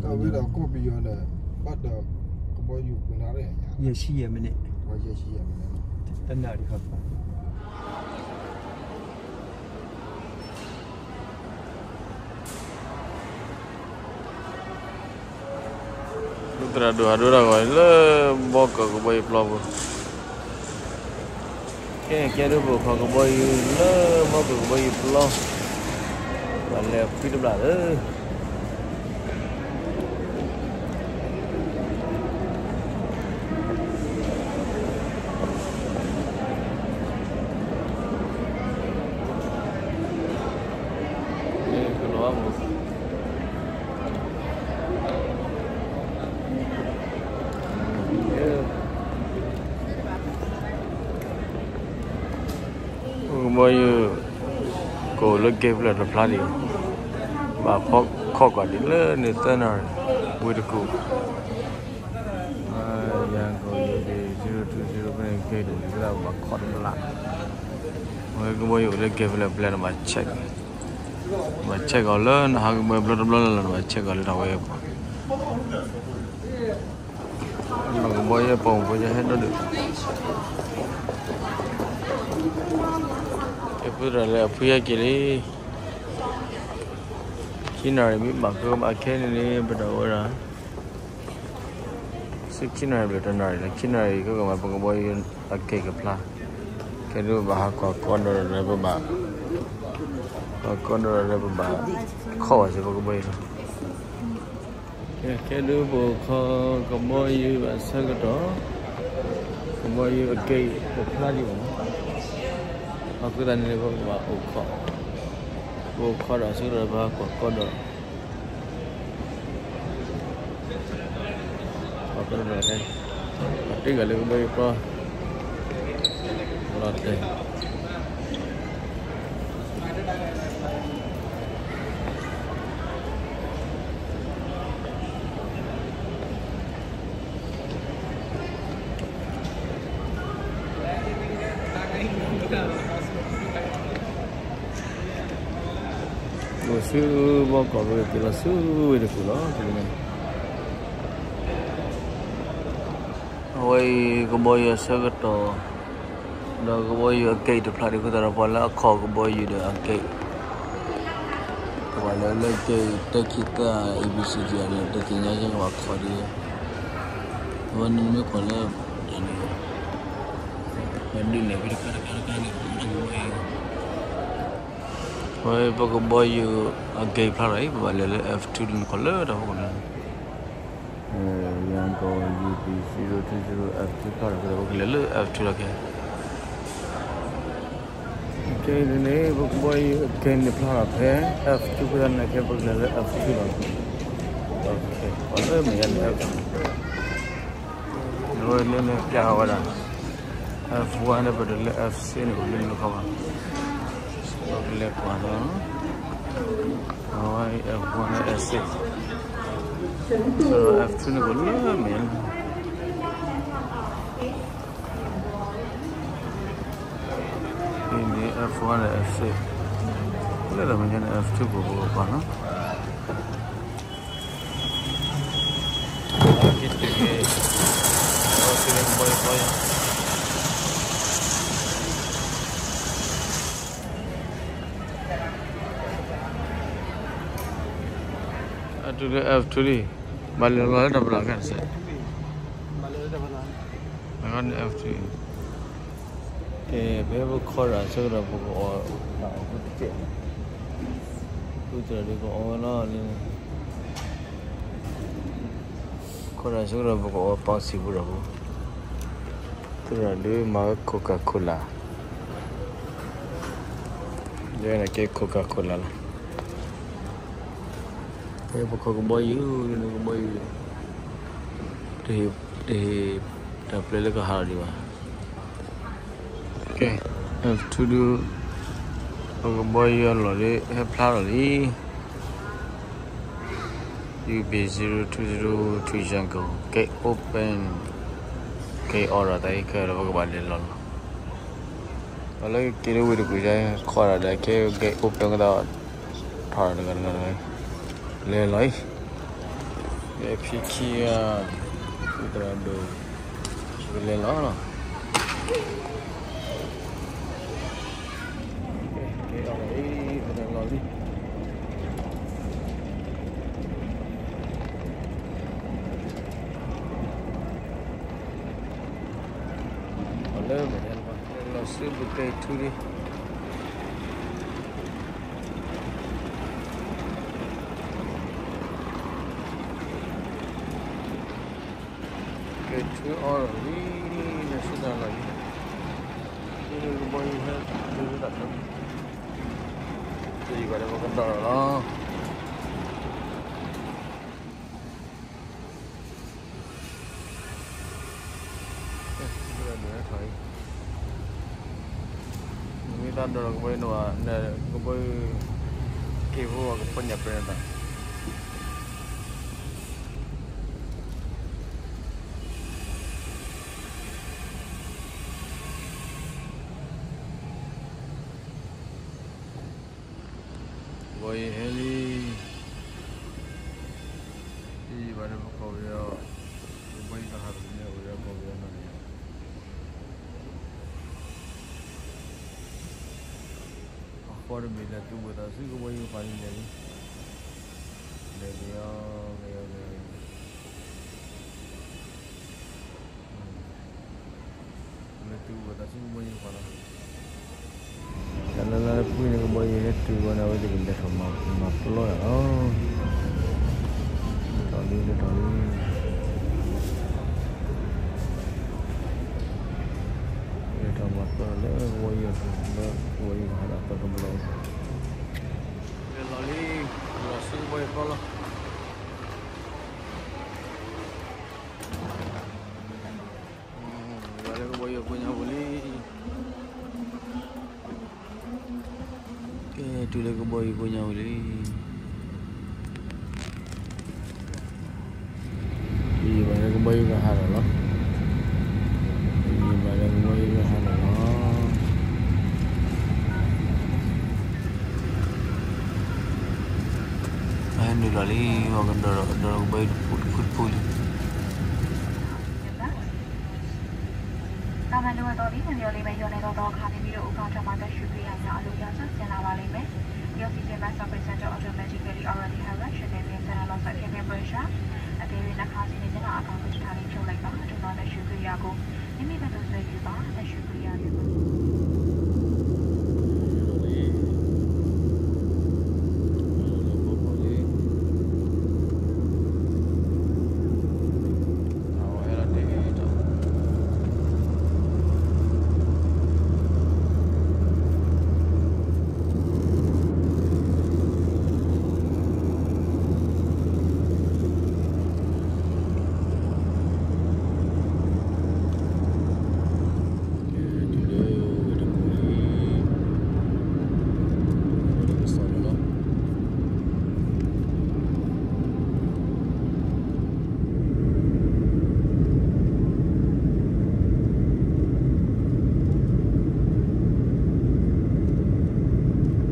တၢ်ဝဲဒၣ်ကီၢ်ပယီၤန့ၣ် ဘၣ်တၢ်ကဘီယူၤပူၤနၤရဲၣ်, ယဲၢ်ဆံယဲၢ်မံးနံး, ယဲၢ်ဆံယဲၢ်မံးနံး, တနၣ်ရံၣ်ဃီ သရၣ်ဒိၣ်ဟးဒိတၢ်ဂီၤလၢ ဘီကၢၢ်ကဘီယူၤပျီပူၤ, ကဲ ကဲဒိၣ်ပိာ်ခီကဘီယူၤလၢ ဘီကၢၢ်ကဘီယူၤပျီ, ပှၤလဲၤဖှံတဘျီလၢ ကဘီယူၤ ကအိၣ်လၢ gate ဖျၢၣ်တဖျါဒံး, ဘၣ်ဖီခိၣ်ကွၢ်ဒံးလၢန့ၣ် သၢနၣ်ရံၣ်, ဝ့ၢ်တကူၣ်, ယၤကီၢ် ယူၣ်ဘ့ၣ် zero two zero ဖဲန့ၣ် gate ဒိၣ်လံ သရၣ်ဘၣ်ခီတဘျီ, အဝဲကဘီယူၤအိၣ်လၢ gate ဖျၢၣ်တဖျါန့ၣ် ဘၣ် check, ဘၣ် check အီၤလၢနဟးကဘီယူၤဘျီတဘျီလၢ်လၢ်န့ၣ် ဘၣ် check အီၤလၢထီၣ်ဝဲအပူၤ ကဘီယူၤအပူၤ ယဟဲဒိၣ်ဒုး, ကဲဖုသရၣ်လၢအဖှံဟဲက့ၤလံ, ခံနၣ်ရံၣ်မ့ၢ်ဘၣ်ကဘၣ်ခဲန့ၣ်လံ ပတၢ်ဝဲဒၣ်, ဆူခံနၣ်ရံၣ်ဘျဲၣ်တနၣ်ရံၣ်လီၤ, ခံနၣ်ရံၣ်ကကမၤ ပကဘီယူၤအ gate ကဖျါ, ကဲဒိၣ်ဘၣ်ဟးကွၢ်ကီဒီးလၢပဘၣ်, ကွၢ်ကီဒီးလၢပဘၣ်, ခီၣ်ဘၣ်စ့ၢ်ပကဘီယူၤလီၤ. ကဲဒိၣ်ပိာ်ခီကဘီယူၤအဆၢကတီၢ်, ကဘီယူၤအ gate တဖျါဒံးဘၣ်, အဃိသတးန့ၣ် ပကဘၣ်အိၣ်ခီၣ်, ပအိၣ်ခီၣ်ဒီးအဆၢကတီၢ် ပဟးကွၢ်ကီဒီး ပှၤတဂၤလၢကဘီယူၤပျီ, လီၤတဲာ်, အိၣ်ဆူဘီကီၢ်ပူၤ က့ၤလီၤဆူဝ့ၢ်တကူၣ်လီၤ. အဝဲအံၤကဘီယူၤအဆၢကတီၢ်, ဒီးကဘီယူၤအ gate တဖျါဒံးအဃိသတးဒီး ပှၤလၢအခီၣ်ကဘီယူၤဒီးအ gate, ပှၤလၢလၢ gate တၢခံသၢ A B C D န့ၣ် တသ့ၣ်ညါကဘၣ်ခီၣ်ဒံး, အဝဲန့ၣ်မ့ၢ်ကွၢ်လၢ ဒုးနဲၣ်ဖဲတခါတခါတခါန့ၣ် အဝဲပကဘီယူၤအ gate ဖျါထီၣ်အံၤ ပဘၣ်လဲၤလၢ F two လၢနခီၣ်လၢတၢ်ဖီခိၣ်န့ၣ်, ယၤကီၢ် ယူၣ်ဘ့ၣ် zero two zero F two ဖျါထီၣ်အဃိဒီး ပကလဲၤလၢ F two လီၤခဲ ခဲအံၤန့ၣ် ပကဘီယူၤအ gate န့ၣ်ဖျါထီၣ်ဖဲ F two ဖျါန့ၣ် ခဲပကလဲၤလၢ F two လီၤ. ပှၤလၢမဲာ်ညါန့ၣ် F two န့ၣ် အဝဲန့ၣ်န့ၣ်ပျၢ်ဝဲဒၣ် F one န့ၣ် ပတုၤလၢ F six န့ၣ် ပမ့ၢ်နုာ်ခီဘၣ် ပကလဲၤကွၢ်လီၤ. အဝဲ F one န့ၣ် F six, F two န့ၣ်ကအိၣ်လၢမဲာ်ညါန့ၣ် အံၤန့ၣ် F one န့ၣ် F six, လၢတၢ်မဲာ်ညါန့ၣ် F two ပကကွၢ်လီၤ. အတုၤလၢ F two လံ, ဘၣ်လဲၤလီၤလၢတၢ်ဖီလာ်ခဲစဲး, အဃိန့ၣ် F two အံၤ ကဲ ဖဲပခီတၢ်အဆၢကတီၢ် ပကအီၣ်တၢ်အီၣ်တကဲး, ဃုသရၣ်ဒုးကအီၣ်ဝဲလီၤလၢ ခီတၢ်အဆၢကတီၢ် ပကအီၣ်ပီစံာ်ပူၤဒီးပူၤ, သရၣ်ဒုးမၤဝဲ Coca-Cola, ယဲန့ၣ်ကဲ Coca-Cola လီၤ. ဖဲပခီကဘီယူၤ ကဘီယူၤ တဟ့ၣ် တၢ်ပျဲလၢကဟးလီၤဒံးဘၣ်. ကဲ F two ဒုး ပကဘီယူၤအလီၢ်လၢဟဲဖျါထီၣ်လံ. U B zero two zero to Yangon, gate open, gate order တၢ်အံၤခဲဒီး ပကဘၣ်လဲၤလီၤလီၤ. ပှၤလၢက့ၤလၢဝ့ၢ်တကူၣ်ယါ ခီဒၣ်ဒီး gate open ကဒီး ထီၣ်တဂၤတဂၤတဂၤ လဲၤလီၤအံၤ. ဖံခံဂၤ သုးသရၣ်ဒိၣ် ကလဲၤလီၤလီၤ. ကဲလီၤလံ လီၤဆူပကဲထူလံ. ကဲထူအီၤလီၤလံ လၢဆူတၢ်လီၢ်လံ. ကဘီယူၤဟဲ တယံာ်ဘၣ်ဒီးပကဒီးလီၤ. မ့ၢ်သးဒီးကဘီယူၤန့ၣ်ဘၣ် ကဘီယူၤ က့ၤဖိအကဖီညၣ်ပဲတၢ် ကဘီယူၤဟဲလံ. တယံာ်ဘၣ်ဒီးပကီၢ်ပယီၤ ကဘီယူၤကဟးလီၤန့ၣ် အိၣ်ဒီးကီၢ်ပယီၤနီၢ်န့ၣ် အဃီတဘ့ၣ်လဲၤသူၣ်ဘၣ်သးဆူကဘီယူၤကပၤန့ၣ်လဲၤလံ. လဲၤက့ၤအီၤ က့ၤအီၤ က့ၤအီၤ လဲၤသူၣ်ဘၣ်သးဆူကဘီယူၤကပၤလီၤ. တၢ်လၢလၢပှဲၤန့ၣ် ကဘီယူၤဟဲတုၤဝဲန့ၣ် အဝဲသ့ၣ်ကလဲၤထီၣ်မၤပျီယၤလီၤ. လဲၤထီၣ်လံ လဲၤထီၣ်လံ လဲၤထီၣ်မၤပျီလၢကဘီယူၤ လၢကဘီယူၤကဟးဒီးအသီတဘျီ လဲၤလီၤလံ လီၤဆူကဘီယူၤပျီလီၤ. လၢကဘီယူၤပူၤညါပူၤလံ. ကဲ တုၤလၢကဘီယူၤပူၤညါပူၤလံ. ယံာ်ဘၣ်လၢကဘီယူၤကဟးဒီးလီၤ. ယံာ်ဘၣ်လၢကဘီယူၤကဟးဒီးလီၤ. အဟဲနုာ်လီၤလံ ပှၤကဒီးဒီးကဘီယူၤတဖုတဖုတဖုလံ. တာမန်လိုအပ်သော နည်းမျှော်လင့်မယ် လျော်နိုင်သော အခါ မိမိတို့ အိမ်ခေါင်းထံမှာ အသက်ရှူကိရိယာများ အလိုအလျောက် စတင်လာပါလိမ့်မယ်။ Your seat belts are presented automatically already have registered in the center lock security pressure. အကယ်၍ နှာခေါင်းစည်းနှင့် မျက်နှာအကာကို တစ်ခါတည်း ဖြုတ်လိုက်ပါ။ ထို့နောက် အသက်ရှူကိရိယာကို မိမိဘက်သို့ ဆွဲယူပါ။ အသက်ရှူကိရိယာများ လီၤလၢဟီၣ်ခိၣ်လိၤအံၤ, လီၤလီၤလီၤလီၤ,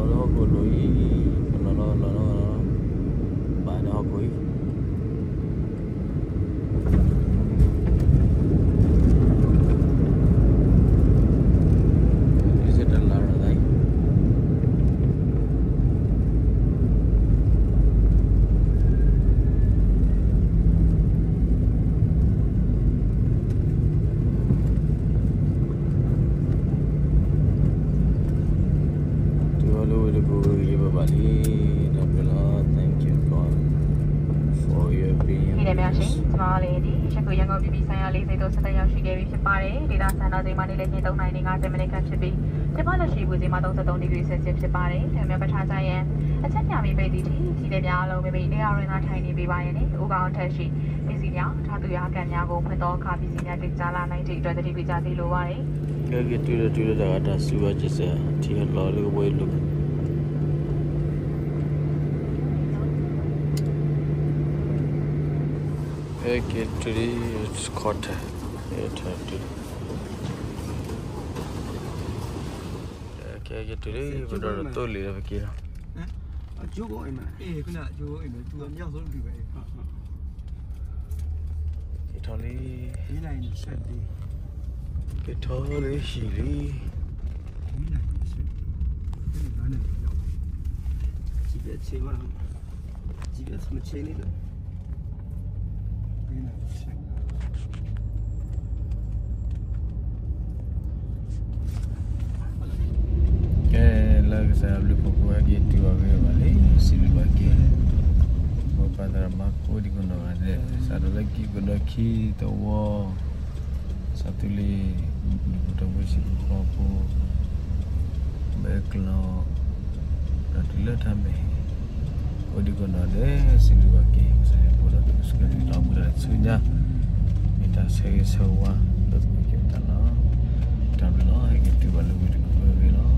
ဘၣ်ဒီးဟီၣ်ခိၣ်အံၤ, တုၤလၢဝ့ၢ်တကူၣ် ဂ့ၤဂ့ၤဘၣ်ဘၣ်လံ, တၢ်ဘျုးလီၤ, thank you God for your being with us. ဒီးများရှင် ကျွန်မလေးဒီး ယခုရန်ကုန်ပြည်ပြည်ဆိုင်ရာလေဆိပ်သို့ ဆက်သွယ်ရောက်ရှိခဲ့ပြီဖြစ်ပါတယ်။ ဒေသစံတော်ချိန်မှာ နေ့လည်ခင်း သုံးနာရီနဲ့ ငါးဆယ်မိနစ်ခန့်ဖြစ်ပြီး ကျမလက်ရှိအပူချိန်မှာ သုံးဆယ့်သုံး degree Celsius ဖြစ်ပါတယ်။ ဒီးမြောက်ဘက်ထားကြရန် အချက်ပြမီးပိတ်တီထီး ထီးလျာ်များအားလုံး မိမိနေရာတွင်သာ ထိုင်နေပေးပါရန်နှင့် အိမ်ခေါင်းထံရှိ ပစ္စည်းများ ထားသူရာကံများကို ဖွင့်သောအခါ ပစ္စည်းများ ပြုတ်ကျလာနိုင်သည့်အတွက် သတိပြုကြစေလိုပါတယ်။ ကဲက့ၤတုၤလၢ တုၤလၢတၢ်ဂၤတၢ်စူၤဘၣ်က့ၤစဲး ထံဟဲလီၤလၢကဘီယူၤလိၤ ကဲက့ၤတုၤလံ ခီၣ်ထံး ကဲထံးတုၤလံ ကဲက့ၤတုၤလံ ပဒီးတသိလံဒီး ပက့ၤလီၤ. ကၠိအိၣ်အံၤမး, ကၠိအိၣ်အံၤမး, က့ၤထီၣ်လံ, က့ၤထီၣ်လံဟံၣ်လံ. ဆ့မး, ဆ့မးဆ့န့ၣ်လီၤ. ကဲ, လၢကစၢ်ယွၤဘျုးဖှိၣ်ကဝဲက့ၤတုၤအဂ့ၢ်ဘၣ်လံ, စံးဘျုးဘၣ်က့ၤ ပပၢ်သရၣ်မၤကိးဒံကိးနီၢ်ဂၤဒဲး, စးထီၣ်လၢကံၢ်ပဒိၣ်ခံသဝီ စးထီၣ်လံ ဒူၣ်ဖိထၢဖိဆံးဖိဃီဖိ ဘဲကျီ ဒီးတုၤလၢတၢ်မဲာ် ကိးဒံကိးနီၢ်ဒဲး စံးဘျုးဘၣ်က့ၤ ကစၢ်ယွၤပှဲၤဒီးတၢ်ဆူညါ မ့ၢ်တၢ်ဆၢဂ့ၤဆၢဝါ ဒီးပက့ၤတၢ်လီၤ. တၢ်ဘျုးလီၤ. ဟဲက့ၤတုၤဘၣ်လၢဝ့ၢ်တကူၣ်အဂ့ၢ်လီၤ.